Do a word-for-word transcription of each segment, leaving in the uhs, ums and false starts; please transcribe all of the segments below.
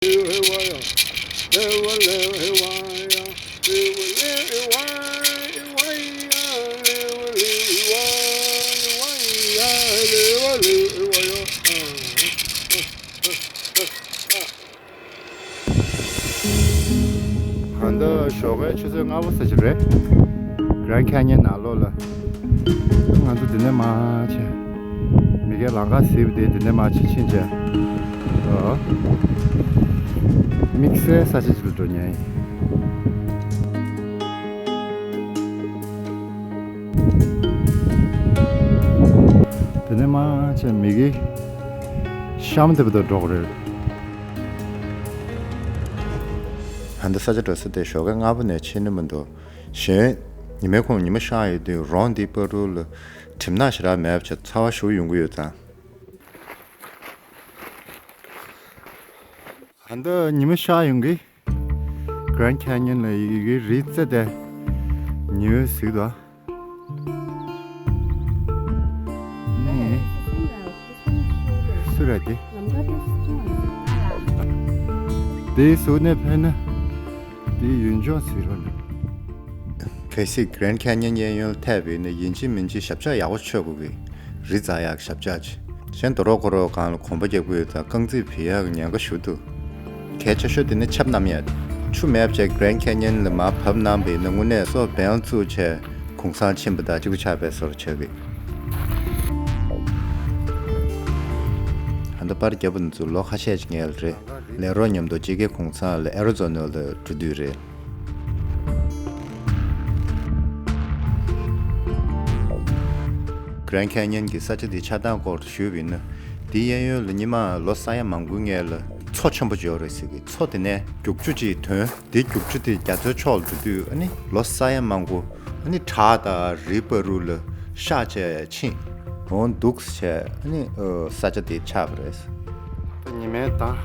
ད་ལྟ་ཞོགས་ཀའི་ཆུ་ཚོད་ལྔ་པ་ཙམ་ཞིག་རེད། Grand Canyon ནང་ལོགས་ལ། ང་ཚོ་འདི་ནས་མར་ཕྱིན། མི་གའི་ལམ་ཁ་ཟིལ་པོ་དེ་འདི་ནས་མར་ཕྱིན་ཕྱིན་བྱས། ཨོ། དམིགས་བསལ་ས་ཆ་ཅིག་ལ་འགྲོ་ཉེན་ཡིན། དེ་ནས་མར་ཕྱིན་མི་གའི་གཤམ་དེ་བར་དུ་འགྲོ་གི་རེད། ད་ལྟ་ས་ཆ་འགྲོ་ས་དེ་ཞོགས་ཀ་སྔ་པོ་ནས་ཕྱིན་ནི་མི་འདུག་གཞན་ཉི་མའི་ཁོངས་ཉི་མ་ཤར་ཡོང་དུས་རོང་འདིའི་བར་དུ་ལ་གྲིབ་ནག་ཞེ་དྲག་མེད་པ་བྱས་ཚ་བ་ཞེ་པོ་ཡོང་གི་ཡོད་ཙང་། ད་ལྟ་ཉི་མ་ཤར་ཡོང་གི། Grand Canyon ལ་ཡི་གེ་རི་རྩེ་དེ་ཉི་འོད་གཟིགས་འདུག་ནི་སུ་ར་དེ། དེའི་ཟུར་ནས་ཕེབས་ན་དེའི་ཡུལ་ལྗོངས་གཟིགས་རོགས་གནང་། གལ་སྲིད་Grand Canyon གཡས་གཡོན་ལ་ཐད་པ་ཡིན་ན་ཡིན་གཅིག་མིན་གཅིག་ཞབས་ཆག་ཡག་པོ་ཆོད་དགོས་ཀྱི། རི་འཛེག་ཡག་ཞབས་ཆག་ཅིག་གཞན་རྡོ་རོག་ཁོ་རོག་སྒང་ལ་གོམ་པ་རྒྱག་དགོས་ཡོད་ཙང་རྐང་རྩིས་བུད་ཡག་གི་ཉེན་ཁ་ཞེ་པོ་འདུག་གལ་ཆེ་ཤོས་དེ་ནི་ཆབ་བསྣམས་ཡག་ཆུ་མེད་པ་བྱས་Grand Canyon ལ་མར་བབས་གནང་བ་ཡིན་ན་དངོས་གནས་སོ་བེལ་བཙུགས་བྱས་གུང་སེང་ཕྱིན་པ་དང་གཅིག་པ་ཆགས་པའི་བཟོ་འདྲ་ཆགས་ཀྱི། ད་ལྟ་པར་རྒྱབ་པ་ནི་ཚུར་ལོ་ཁ་ཤས་ཅིག་སྔོན་ལ་རེད། ལས་རོགས་མཉམ་དུ་དཔྱིད་ཀའི་གུང་སེང་ལ་ཨེ་རི་ཛོ་ན་ལ་འགྲོ་དུས་རེད། Grand Canyon གྱི་ས་ཆ་འདི་ཆགས་སྟངས་སྐོར་དུ་ཞུས་པ་ཡིན་ན། འདིའི་གཡས་གཡོན་ལ་སྔོན་མ་ལོ་ས་ཡ་མང་པོའི་སྔོན་ལ་མཚོ་ཆེན་པོ་ཅིག་ཡོད་རེད་ཟེར་གི། མཚོ་དེ་ནས་རྒྱུག་ཆུ་ཅིག་ཐོན། དེ་རྒྱུག་ཆུ་དེ་རྒྱ་མཚོའི་ཕྱོགས་ལ་འགྲོ་དུས་ཨ་ནི་ལོ་ས་ཡ་མང་པོ་ཨ་ནི་བྲག་དང་རིའི་བར་དུ་ལ་ཤར་བྱས་ཕྱིན་འོང་འདུག་བྱས་ཨ་ནི་ས་ཆ་དེ་ཆགས་པ་རེད། ད་ཉི་མའི་མདངས།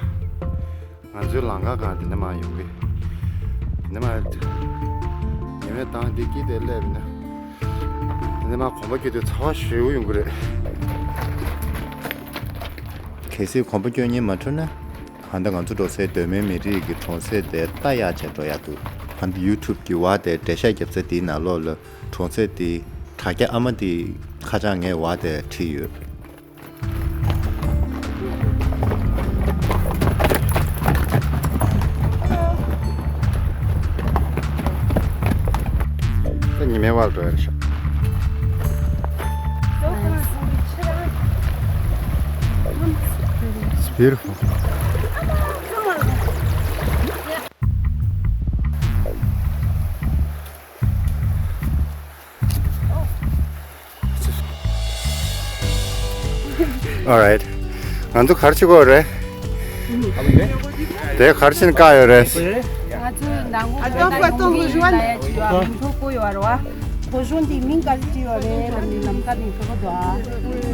ང་ཚོའི་ལམ་ཁ་སྒང་དེ་ནས་མར་ཡོང་གི། དེ་ནས་མར། ཉི་མའི་མདངས་འདི་དཀྱིལ་དེར་སླེབས་ན། དེ་ནས་མར་གོམ་པ་བསྐྱོད་དུས་ཚ་བ་ཞེ་པོ་ཡོང་གི་རེད། གལ་སྲིད་གོམ་པ་བསྐྱོད་སྙིང་མ་འདོད་ན། ད་ལྟ་ང་ཚོ་འགྲོ་སའི་གདོད་མའི་མི་རིགས་ཀྱི་གྲོང་གསེབ་དེ་ལྟ་ཡག་བྱས་འགྲོ་ཡག་འདུག་ད་ལྟ་YouTube གི་འོག་དེར་འགྲེལ་བཤད་རྒྱབ་ས་དེའི་ནང་ལོགས་ལ་གྲོང་གསེབ་དེའི་དྲ་རྒྱ་ཨ་མ་དེའི་ཁ་བྱང་ངས་འོག་དེར་བྲིས་ཡོད། ད་ཉི་མའི་འོག་ལ་འགྲོ་ཡག་རེད་ཤག It's beautiful. Alright. ང་ཚོ་ག་རེ་བྱེད་དགོས་རེད། དེ་ག་རེ་བྱེད་ན་བཀག་ཡོད་རེད། ང་ཚོའི་ནང་ཁུལ་ལ་ཡོད་པའི་མི་ལ་ཡ་ཅིག་ཡོད་མིང་ཐོ་བཀོད་ཡོད་རེད་བ། སྒོ་གཞོང་འདི་མིང་ག་རེ་བྲིས་ཡོད་རེད་ལབ་ནས་ལམ་ཁ་ནས་ཐོ་བཀོད་འདུག་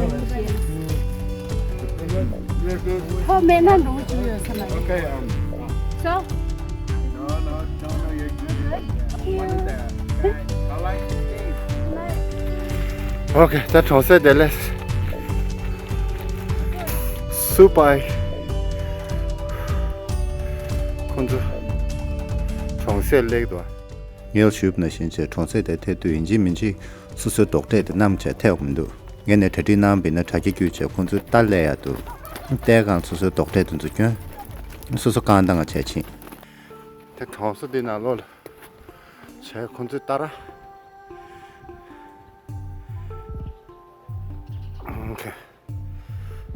ཨ། ཐོ་མེད་ན་འགྲོ་གི་ཡོད་ས་མ་རེད། So? Okay, ད་གྲོང་གསེབ་དེ་ལས་སུ་པའི་ཁོང་ཚོ་གྲོང་གསེབ་སླེབས་འདུག་ངས་ཞུས་པ་ནང་བཞིན་བྱས་གྲོང་གསེབ་དེ་ཐད་དུས་ཡིན་གཅིག་མིན་གཅིག་སོ་སོའི་རྡོག་ཁྲེས་དེ་བསྣམས་བྱས་ཐད་ཡོང་གི་མི་འདུག་ངས་ནས་གྲ་སྒྲིག་གནང་བ་ཡིན་ན་དྲ་རྒྱ་བརྒྱུད་བྱས་ཁོང་ཚོའི་རྟ་སླེབས་ཡག་འདུག་རྟའི་སྒང་སོ་སོའི་རྡོག་ཁྲེས་དེ་ཚོ་གྱོན། སོ་སོ་རྐང་ཐང་བྱས་ཕྱིན། དེ་གྲོང་གསེབ་འདི་ནང་ལོགས་ལ་བྱས་ཁོང་ཚོའི་རྟ་ར། Okay.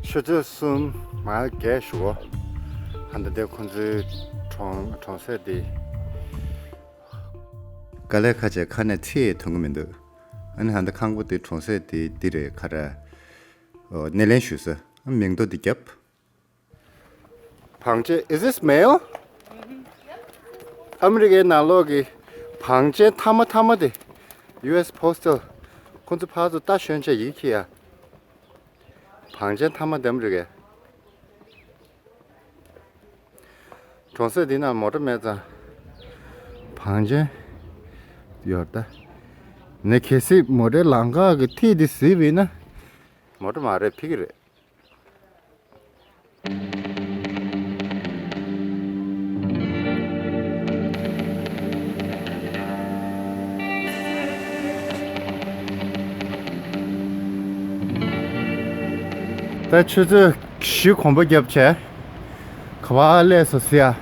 ཆུ་ཚོད་གསུམ་མ་བརྒལ་ཞུ་གོ་ཧ་འདི་འདི་ཁོང་ཚོའི་གྲོང་གྲོང་གསེབ་འདི། དཀའ་ལས་ཁག་བྱས་ཁ་ནས་ཚིག་ཐོན་གི་མི་འདུག་ཨ་ནི་ཧ་འདི་ཁང་པ་འདི་གྲོང་གསེབ་འདི་འདི་རེད་ཁ་ར། ཨོ་སྣེ་ལེན་ཞུ་ས། ཨ་མིང་ཐོ་འདི་རྒྱབ། བང་ཆེན། Is this mail? ཨ་མི་རི་ཀའི་ནང་ལོགས་ཀྱི་བང་ཆེན་མཐའ་མ་མཐའ་མ་དེ། ཡུ་ཨེས་པོ་སི་ཊལ། ཁོང་ཚོ་ཕར་ཚུར་རྟ་ཞོན་བྱས་ཡི་གེ་འཁྱེར་ཡ། བང་ཆེན་མཐའ་མ་དེ་ཨ་མི་རི་ཀའི། གྲོང་གསེབ་འདི་ནང་མོ་ཊ་མེད་ཙང་། བང་ཆེན་ཡོད་ད། ནས་གལ་སྲིད་མོ་ཊའི་ལམ་ཁ་གི་ཐིག་འདི་གཟིགས་པ་ཡིན་ན། མོ་ཊ་མ་རེད་ཕི་གི་རེད། ད་ཆུ་ཚོད་བཞི་གོམ་པ་བརྒྱབ་བྱས། ག་པར་སླེབས་སོང་ཟེར་ཡ།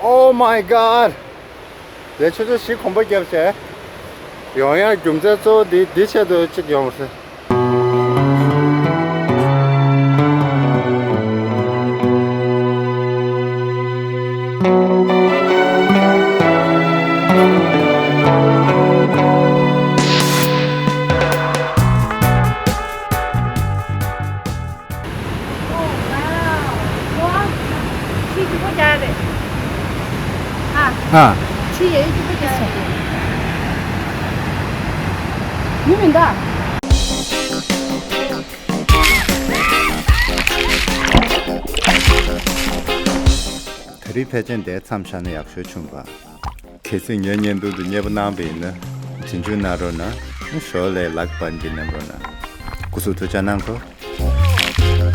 Oh my god! དེ་ཆུ་ཚོད་བཞི་གོམ་པ་བརྒྱབ་བྱས། ཡོང་ཡ་རྒྱུ་མཚན་གཙོ་བོ་འདི་འདི་ཆེད་དུ་གཅིག་ཡོང་བ་ཟེར། ཁྱི་གཅིག་པོ་རྒྱག་རེད། ཨ། ཨ། ཁྱི་ཡ་ཡི་གཅིག་པོ་རྒྱག་རེད། མི་མི་འདའ། ད་རེས་ཕལ་ཆེར་འདིར་མཚམས་བཞག་ན་ཡག་ཤོས་བྱུང་བ། གལ་སྲིད་ངའི་བརྙན་ཐུང་འདི་མཉེས་པོ་གནང་བ་ཡིན་ན། རྗེས་འཇུག་གནང་རོགས་གནང་། ཞོར་ལས་ལའིཀ་བཏང་གི་གནང་རོགས་གནང་། སྐུ་གཟུགས་ཐུགས་ཅག་གནང་གོ།